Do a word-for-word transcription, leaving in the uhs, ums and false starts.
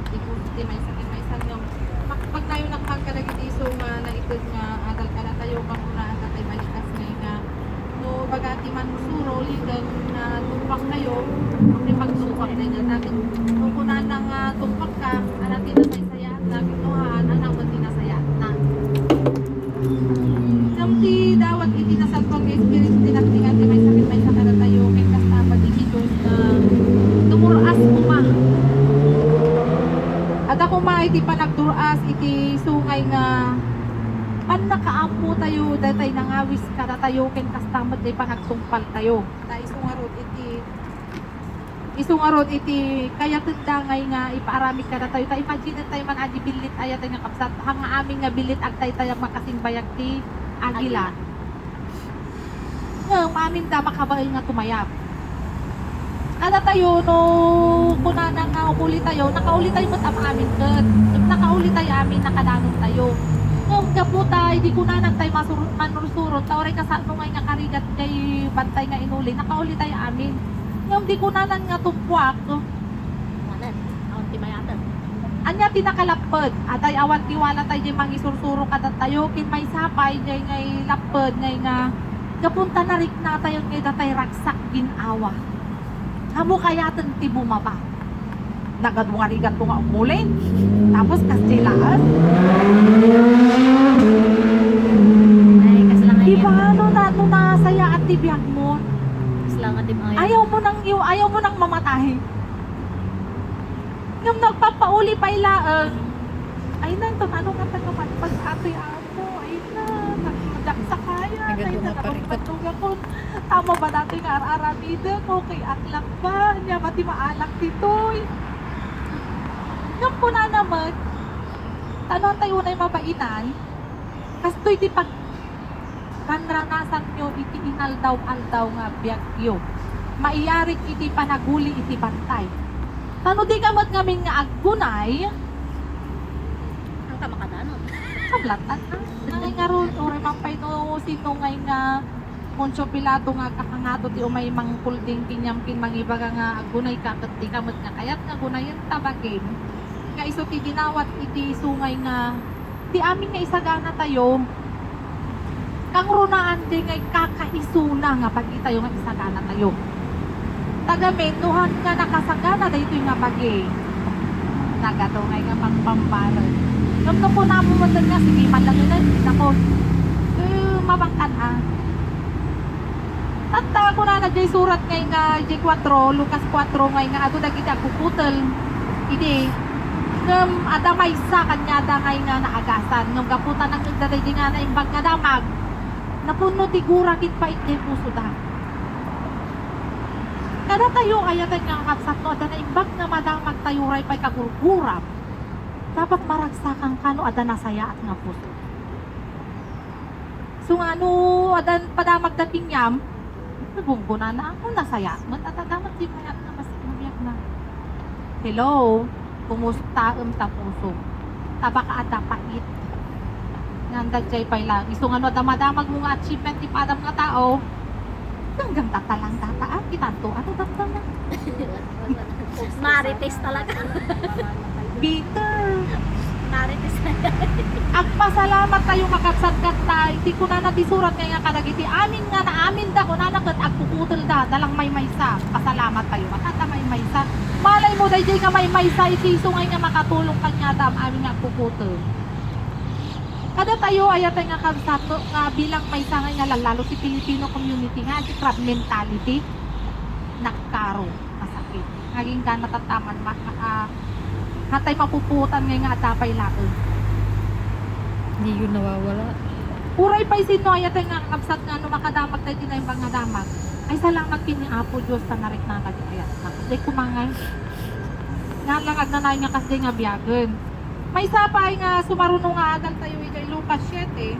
Ti pus-, ti maysa ken maysa nga makpagnayonak man kadagiti isu nga naited nga adal kadatayo, ken kunana, tay balikas ngay nga no baga ti manursuro, liten nga tungpakkayo, ti pagtungpak dayta. No kunana nga tungpakka, ala ti nasayaat, labi no haan, ala met ti nasayaatna. Ngem ti dawat iti nasantoan nga Espiritu ti nagtingan ti maysa ken maysa kadatayo, ken kasta met iti Dios nga dumur-as koma. Adda koma iti panagdur-as iti sungay nga pannakaammotayo daytay nangawis kadatayo, ken kasta met ti panagtungpaltayo. Ta isu ngarud iti Isu ngarud iti kayatenda ngay nga ipaaramid kadatayo. Ta imagine tayo man, adi billit ayat nga kabsat, haan nga amin nga billit agtaytayab nga kasingbayag ti agila. Agila. Ngem aminda makabael nga tumayab. Kadatayo, no kunana nga umulitayo, nakaulitayo met am-amin ket. Ngem nakaulitayo amin, nakadanontayo. Ngem gapu ta idi kunanatayo masur-, manursurot, ta uray kasano ngay nga karigat jay bantay nga inuli, nakaulitayo amin. Ngem di kunanan nga tungpuak. Wanan, awan ti mayaten. Ania ti nakalapped? Atay awan ti walatayo diay mangisursuro kadatayo, ken maysa pay diay ngay lapped ngay nga gapu ta nariknatayo ngay datay ragsak gin-awa. Ammo kayaten ti bumaba. Nagadu nga rigatto nga umuli. Tapos kasdi laeng. Ay, kasla nga. Di ba, no na, no nasayaat ti biagmo? Kasla nga di mga. Ayaw mo nang iw-, ayaw mo nang mamatay. Ngem nagpapauli pay laeng. Ay, nanto, ano nga taga pagpag-atoy, amo? Ay, na, nag-, nagdaksa kaya. Ay, na, nagadu nga parikot. Nagadu nga kun. Tama ba datoy nga ar-aramidek? Okay, aklak ba? Ania ba ti maalak ditoy? Ngem kunana met, ta no tayo unay mabainan, kastoy ti pag-, ranranasanyo iti inaldaw-aldaw nga biagyo. Maiyarig iti panaguli iti bantay. Ta no dika met ngamin nga aggunay, saan ka makadanon? Sablatak, a. Ay, ngarud, uray man pay no sino ngay nga Poncio Pilato nga agkakangato ti umay mangkulding ken yam ken mangibaga nga aggunayka ket dika met nga kayat nga gunayen ta bakim. Nga isu ti dinawat iti sungay nga ti amin nga isaganatayo, kangrunaan ti nga kakaisuna nga bagitayo nga isaganatayo. Tagamin, no haan nga nakasagana daytoy nga bagi, nagadu ngay nga pagpambarek. Ngem no kunamo met nga, sige man lang ina, di na ko, eh, mabangkan, a. Tatta, kunana jay surat ngay nga, jay kuatro, Lucas kuatro ngay nga, adu dagiti agkukutel idi, ngem adda maysa kaniada ngay nga naagasan. Ngem gapu ta nangngegda daydi nga naimbag nga damag, napunno ti gura ken pait jay pusoda. Kadatayo, ayaten nga kakabsat, no adda naimbag nga madamagtayo, uray pay kagurguram, dapat maragsakanka no adda nasayaat nga puso. Isu nga no adda padamagda ken yam, nagunggonana, "Amo, nasayaat met, adda met ti mayat nga bassit nga biagna." Hello? Kumustaem ta pusom? Ta baka adda pait. Ngem daydiay pay laeng. Isu nga no adda madamagmo nga achievement ti padam nga tao, hanggang data lang data, a, kitanto, ano, data na. Marites talaga. Bitter. Marites talaga. Agpasalamat tayo, kakabsat, ket ta, iti kunana ti surat nga, nga kadagiti amin nga naaminda, kunana ket agkukutelda, dalang maymaysa. Pasalamat tayo. Matata maymaysa. Malay mo, daydiay nga maymaysa, iti isu nga, nga makatulong kaniada, amin nga agkukutel. Kadatayo, ayatay nga kabsat, nga bilang maysa nga, nga lallalo ti Filipino community nga, ti crab mentality. Nagkaro. Masakit. Naging gana tattaman ma-, ma-, ah, hatay mapuputan ngay nga adda pay laeng. Di yun nawawala. Uray pay sino ayatay nga kabsat nga no makadamag tayo ti naimbag nga damag. Ay, salamat ken ni Apo Dios ta nariknana ti ayatna. Di kumangay. Nga lang agnanayon nga kasdi nga biagen. Maysa pay nga sumaruno nga adal tayo idiay Lucas siete.